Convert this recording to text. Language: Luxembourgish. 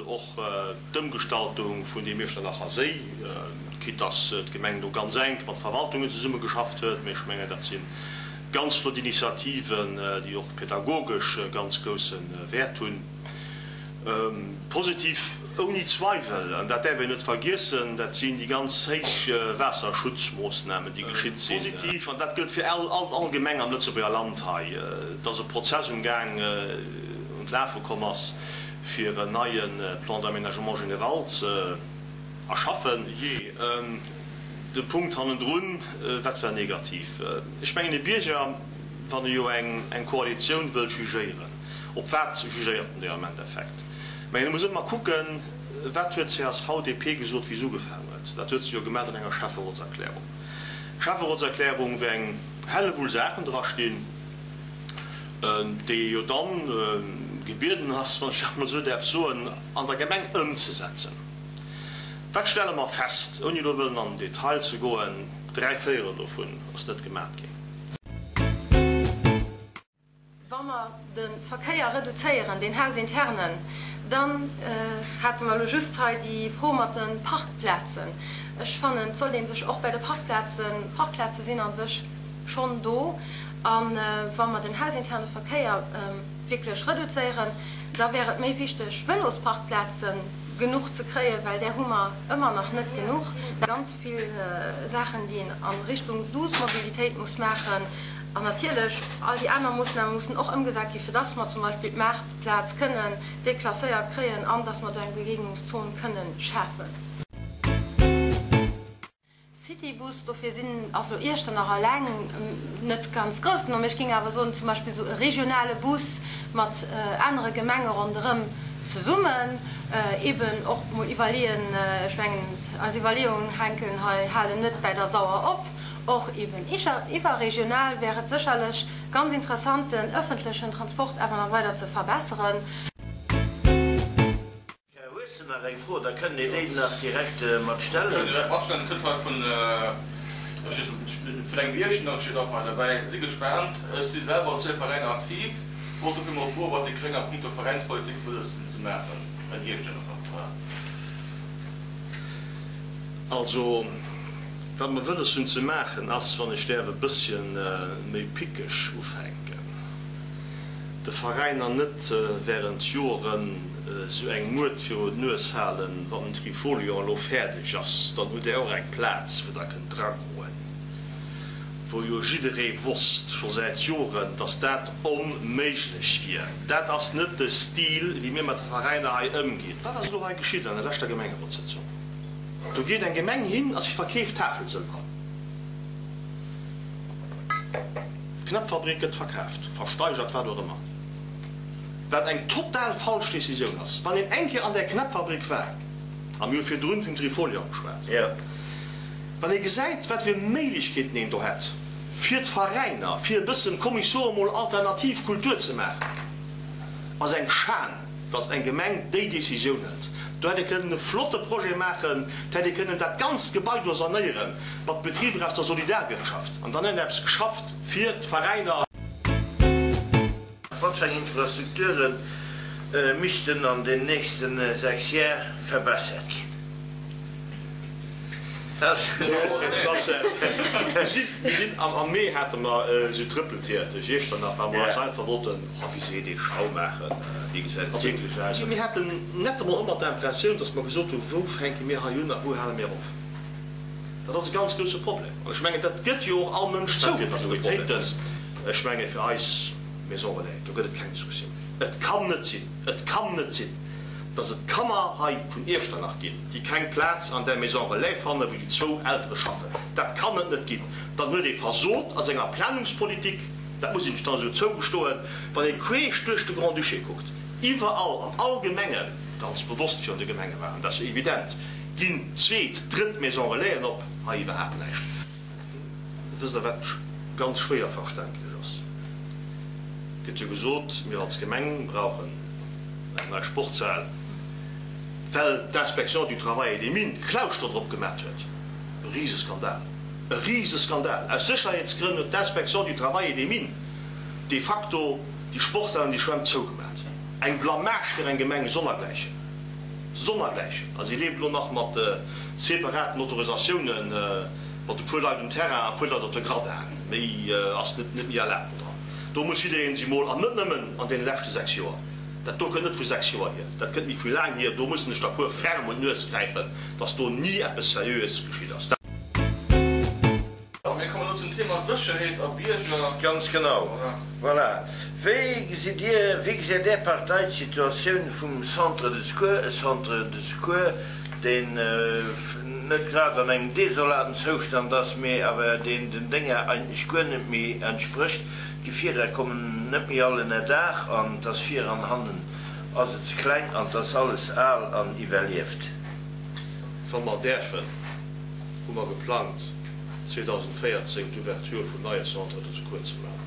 Och d'Ëmgestaltung vun deem Iechternacher Séi, quitte dass d'Gemeng do ganz enk mat Verwaltungen zesummegeschafft huet, mee ech mengen, dat si ganz flott Initiativen, déi och pädagogesch ganz grousse Wäert hunn. Positiv ouni Zweiwel, an dat däerf een net vergiessen, dat sinn déi ganz héich Waasserschutzmoossnamen, déi geschitt sinn. Positiv, an dat gëllt fir all, all Gemeng am Lëtzebuerger Land hei, dass e Prozess um Gaang, un d'Lafe komm ass, fir en neie Plan d'aménagement général ze erschaffen. Jee, de Punkt hannendrun, wat war negativ? Ech mengen, e Bierger, wann e jo eng Koalitioun wëllt jugéieren, op wat jugéiert en déi am Endeffekt? Mä e muss ëmmer kucken, wat huet csv, DP gesot, wéi se ugefaangen huet. Dat huet se jo gemaach an enger Schäfferotserklärung. Schäfferotserklärung, wou eng Hellewull Saachen drastinn, déi ee jo dann gebieden ass, wann ech dat emol esou däerf soen, an der Gemeng ëmzesetzen. Wat stelle mer fest, ouni elo wëllen an den Detail ze goen, 3/4 dovun ass net gemat ginn. Wa mer de Verkéier reduzéieren, deen hausinternen, dann hate mer elo just hei déi Fro mat de Parkplazen. Ech fannen, et sollt ee sech och bäi de Parkplazen, d'Parkplaze sinn a sech schonn do, a wa mer den hausinterne Verkéier wierklech reduzéieren, da wär et méi wichteg, Vëlosparkplaze genuch ze kréien, well där hu mer ëmmer nach net genuch. Ganz vill Saachen, déi een a Richtung douce Mobilitéit muss maachen. An natierlech, all déi aner Moossname mussen och ëmgesat ginn, fir dass mer zum Beispill d'Maartplaz kënnen deklasséiert kréien an dass mer do eng Begegnungszon kënnen schafen. Citybus, dofir sinn, ass elo Iechternach eleng net ganz grouss genuch, mee ech géing awer soen, zum Beispill esou e regionale Bus mat anere Gemenge ronderëm zesummen, eben och mol iwwerleeën, ech mengen, eis Iwwerleeungen hänken hei, halen net bäi der Sauer op, och eben iwwerregional wär et sécherlech ganz interessant, den ëffentlechen Transport awer nach weider ze verbesseren. Här, hues de nach eng Fro? Da kënnt Dir déi nach direkt mat stellen. Kënnt direkt matstellen. Kënnt hei vun, ech weess net, vun engem Iechternach steet einfach hei derbäi. Si gespaant. Ech si selwer an zwéi Veräiner aktiv. Wollt dofir mol froen, wat déi Gréng a punkto Veräinspolitik wëlles hunn ze maachen. En Iechternacher war. Also, wat mer wëlles hunn ze maachen, ass, wann ech däerf e bësschen méi pickeg ufänken, de Veräiner net während Joeren esou eng Muert viru d'Nues halen, wann den Trifolion elo fäerdeg ass, dann hutt Där och eng Plaz wou Der kënnt dragoen, wou jo jidderee wosst scho säit Joren, dass dat onméiglech wier. Dat ass net de Stil, wéi mir mat de Veräiner hei ëmginn. Wat ass elo hei geschitt an der leschter Gemengerotssëtzung? Do geet eng Gemeng hin a si verkeeft Tafelsëlwer. D'Knappfabrik gëtt verkaaft, versteigert, wat och ëmmer, wat eng total falsch Décisioun ass. Wann een eng Kéier an där Knappfabrik war, a mir hu virdrun vum Trifolion geschwat, wann ee gesäit, wat fir Méiglechkeeten een do hätt, fir d'Veräiner, fir e bëssen, komm ech soe mol, alternativ Kultur ze maachen, ass eng Schan, dass eng Gemeng déi Décisioun hëlt. Do hätt ee kënnen e flotte Projet maachen, et hätt ee kënnen dat ganzt Gebai do sanéieren mat Betriber aus der Solidarwirtschaft an dann hätt een eppes geschafft fir d'Veräiner. Wat fir eng Infrastrukture missten an den nächste 6 Jar verbessert ginn? Mir sinn am Mee hate mer esou Trëppeltier duerch Iechternach, well mer eis einfach wollten, oh wéi seet ee, schlau maachen, wéi gesäit et wierklech aus. Mir haten net emol ëmmer d'Impressioun, datt mer gesot hunn, wou fänke mir hei un a wou hale mir op. Dat ass e ganz grousse Problem an ech mengen, dat gëtt jo och all Mënsch zou, datt dat e Problem ass. Ech menge fir eis Maison relais, do gëtt et keng Diskussioun. Et kann net sinn, et kann net sinn, datt et Kanner hei vun Iechternach ginn, déi keng Plaz an där Maison relais fannen, wou déi zwou Eltere schaffen. Dat kann et net ginn. Dann huet ee versot a senger Planungspolitik, dat muss een sech dann esou zougestoen, wann ee queesch duerch de Grand-Duché kuckt, iwwerall an all Gemengen, ganz bewosst virun de Gemengewahlen, dat ass jo evident, ginn zweet, drëtt Maison relaisen op, hei iwwerhaapt näischt. Wësst Der, wat ganz schwéier verständlech ass? Et gëtt jo gesot, mir als Gemeng brauchen eng nei Sportshal, well d'Inspection du Travail et des Mines d'Klauschter drop gemat huet. E Riseskandal! E Riseskandal! Aus Sécherheetsgrënn huet d'Inspection du Travail et des Mines de facto déi Sportshal an déi Schwämm zougemat. Eng Blamage fir eng Gemeng sonnergläichen! Sonnergläichen. A si leeft elo nach mat separaten Autorisatiounen, mat e puer Leit um Terrain a e puer Leit op de Gradin. Méi ass net méi erlaabt do dran. Do muss jiddereen sech emol, an net nëmmen an deene leschte 6 Joer, dat do kënnt net vu 6 Joer hier, dat kënnt méi vu laang hier, do mussen sech der puer ferm un d'Nues gräifen, dass do ni eppes Seriöes geschitt ass. A mir kommen elo zum Thema Sécherheet a Bierger. Ganz genau. Voilà. Wéi gesitt Dir, wéi gesäit Är Partei d'Situatioun vum Centre de secours, e Centre de secours, deen net grad an engem desolaten Zoustand ass, mee awer deen den Dénger eigentlech guer net méi entsprécht. D'Gefierer kommen net méi all ënner Daach an 't ass vir an hannen ass et ze kleng an 't ass alles al an iwwerlieft. Wa mer däerfen, hu mer geplangt, 2014 d'Ouverture vum neie Centre de secours ze maachen.